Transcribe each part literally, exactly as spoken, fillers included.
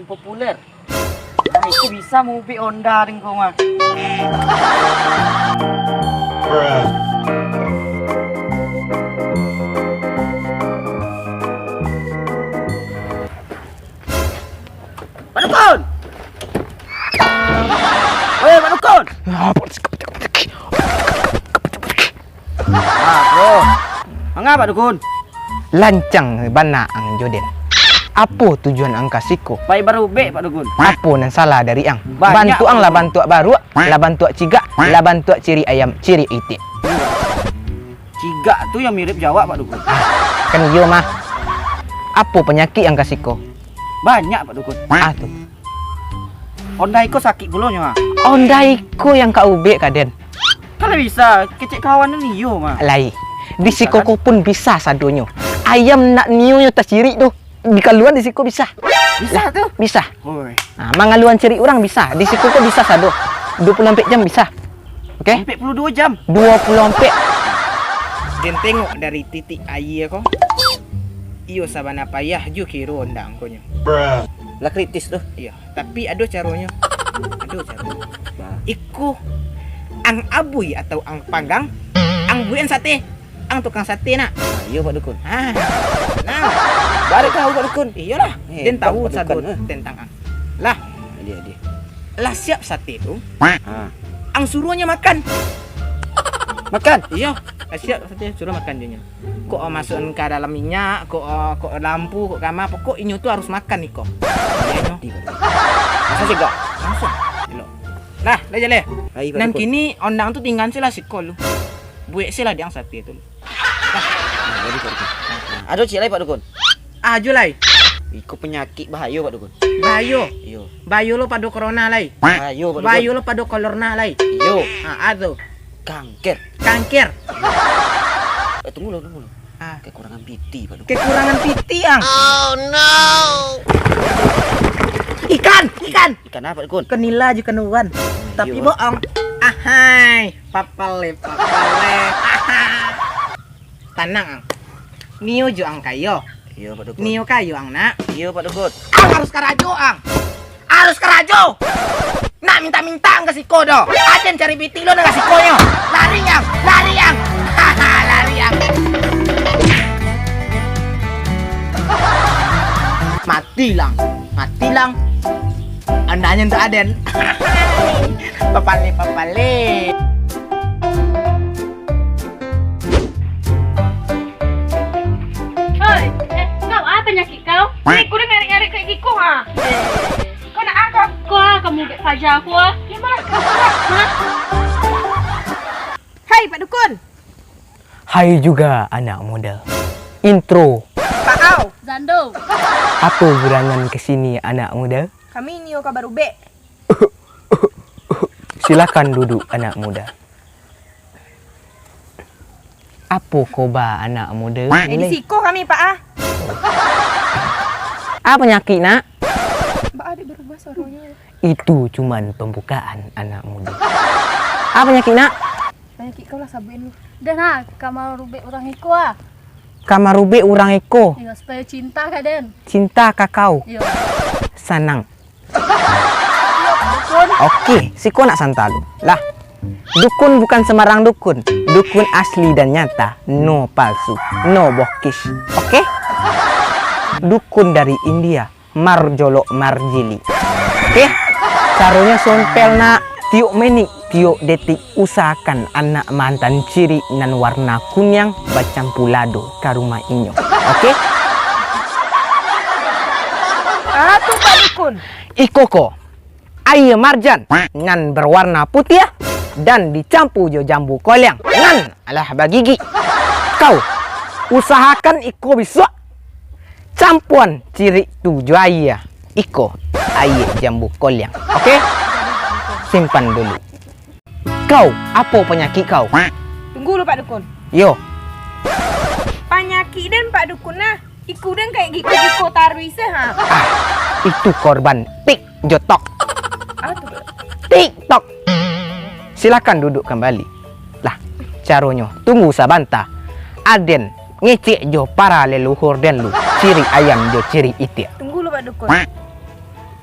Populer. Nah, itu bisa mubik onda dengko mah. Pak Dukun! Woi, Pak Dukun! Ah, bro. Manga, Pak Dukun? Lancang bana ang jo den. Apo tujuan ang ka siko? Pai barubek, Pak Dukun. Apo nan salah dari ang? Banyak, Pak Dukun. Bantuak ang lah bantuak baruak, lah bantuak cigak, lah bantuak cirik ayam, cirik itiak. Cigak tu yang mirip jawak, Pak Dukun. Kan iyo mah. Apo panyakik ang ka siko? Banyak, Pak Dukun. Ah, tu. Onda iko sakik pulo nyo, ah. Onda iko yang ka ubek ka den? Kalau bisa, kecek kawan tu nio mah. Lai. Di siko ko pun bisa sadonyo. Ayam nak nio nyo tacirik tu, di kaluan di siko bisa. Bisa tu? Bisa. Oi. Nah, mangaluan cirik urang bisa. Di siko ko bisa sado. Dua puluh ampek jam bisa. Oke? Ampek puluh duo jam. Dua puluh ampek. Den tengok dari titik aia ko. Iyo sabana payah ju kiro ondang ko nyo. Lah kritis tu. Iyo. Tapi ado caronyo. Ado caronyo. Nah. Iko, ang abui atau ang panggang, ang buekan sate. Ang tukang sate nak. Ah, iyo, Pak Dukun. Ah. Nah. Barek tahu, Pak Dukun. Iyolah. Eh, den tahu Pak Dukun, sado eh. Tentang ang. Lah. Dia, dia. Lah siap sate tu. Ha. Ang suruahnyo makan. Makan? Iyo. Lah siap sate, suruah makan jo nyo. Kok, oh, masuakan ka dalam minyak, kok, oh, kok lampu, kok kama, pokok inyo tu harus makan iko. Iyo nyo. Di, Pak Dukun. Langsung siko. Langsung. Elok. Lah, lah jaleh. Hai, Pak Dukun. Nan kini ondang tu tinggaan se lah siko lu. Buek se lah dek ang sate tu lu. Nah, jadi, Pak Dukun. Nah, ado ciek lai, Pak Dukun. Ah, ajo lai. Iko panyakik bahayo, Pak Dukun. Bahayo. Iyo. Bahayo lo pado corona lai. Bahayo, Pak Dukun. Bahayo lo pado kolorna lai. Iyo. Ah, ado. Kanker. Kanker. Eh, tunggu lo, tunggu lo. Ah. Kekurangan piti, Pak Dukun. Kekurangan piti, ang. Oh, no. Ikan, ikan. Ikan apa, Dukun? Kenila jo kenuan. Tapi iyo. Bohong. Ahai, papale, papale. Tanang, ang. Nio jo ang kayo. Iyo, Pak Dukun. Nio kayo, ang, nak. Iyo, Pak Dukun. Ang harus karajo, ang. Harus karajo. Nak minta-minta ang ka siko doh. Aden cari piti lo nan ka sikonyo. Lari, ang. Lari, ang. Lari, ang. Mati lang. Mati lang. Andanya untuk Aden. Papale, papale. Hoi, eh, kau apa panyakik kau? Ni, kau dah ngarik-ngarik kayak giko, ha? Kau nak apa? Kau, ah, kamu dek paja aku, ah. Ni malah kau, ha? Hai, Pak Dukun. Hai juga, anak muda. Intro. Pak Au. Zando. Apa gerangan ke sini, anak muda? Kami nio ka barubek. Silakan duduk, anak muda. Apo koba, anak muda? Eh, di siko kami, Pak, ah. Apa panyakik, nak? Baa dek barubah suaronyo. Itu cuman pembukaan, anak muda. Apa panyakik, nak? Panyakik kau lah sabuik lu. Dah nah, ka marubek urang iko, ah. Ka marubek urang iko. Iyo, supaya cinta ka den. Cinta ka kau. Iyo. Sanang. Oke, siko nak santa lu. Lah, dukun bukan sembarang dukun. Dukun asli dan nyata, no palsu, no bokis. Oke? Dukun dari India, marjolok marjili. Oke? Caronyo sompel, nak. Tiok menik, tiok detik, usahakan anak mantan cirik nan warna kuniang bacampur lado ka rumah inyo. Oke? Ah, tu Pak Dukun. Iko ko, aia marjan nan berwarna putiah dan dicampur jo jambu koliang nan alah bagigi. Kau, usahakan iko bisuak campuan cirik tu jo aia. Iko, aia jambu koliang. Oke? Simpan dulu. Kau, apo panyakik kau? Tunggu lu, Pak Dukun. Yo. Panyakik den, Pak Dukun, nah. Iko den kayak giko-giko taruih se, ha. Ah, itu korban tik jotok. Ah, tu. TikTok. Silakan duduk kembali. Lah, caronyo, tunggu sabanta. Aden ngecek jo para leluhur den lu, cirik ayam jo cirik itiak. Tunggu lu, Pak Dukun.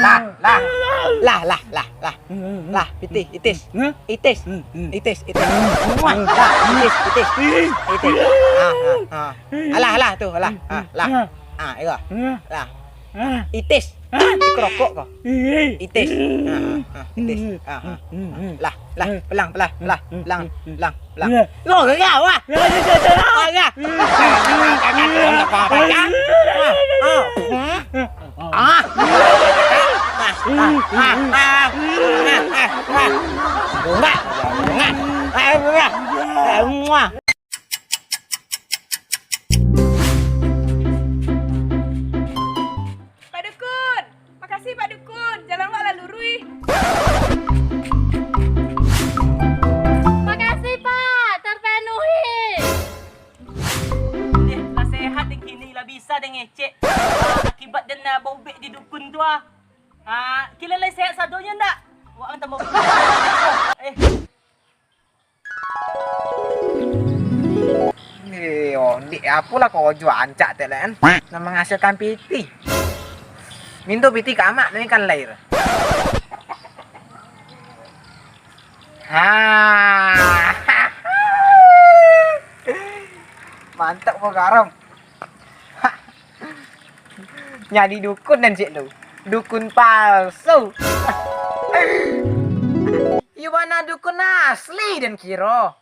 Lah, lah, lah, lah, lah, lah, lah, pitih, itis, itis, itis, itis, lah, itis, itis, itis, ah, ah, ah, alah, alah, tu, alah, ah, lah, ah, iyo, lah, itis, ikrokok ko, itis, ah, ah, ah, itis, ah, ah, ah, lah. Lah, pelang, pelang, pelang, pelang, pelang, pelang. Lo, gagah, wah. Gagah. Ah, ah. Ah. Ah. Ah. Ah. Ah. Bunga. Bunga. Ah, bunga. Ah, muah. Pak Dukun! Makasih, Pak Dukun! Jalan awak lah luruih! Makasih, Pak! Terpenuhi! Eh, lah sehat dek kini, lah bisa dek ngecek. Ah, akibat den, ah, baubek di dukun tu, ah. Ah, kalian lai sehat sadonyo ndak? Wak tambah. Eh. Eh, ondik apolah karajo rancak tek lah kan, nan manghasilkan pitih. Minto pitih ka amak tu ikan lair. Ha. Mantap, Bang Karam. Nyadi dukun nan cik tu. Dukun palsu. Iyo bana dukun asli den kiro.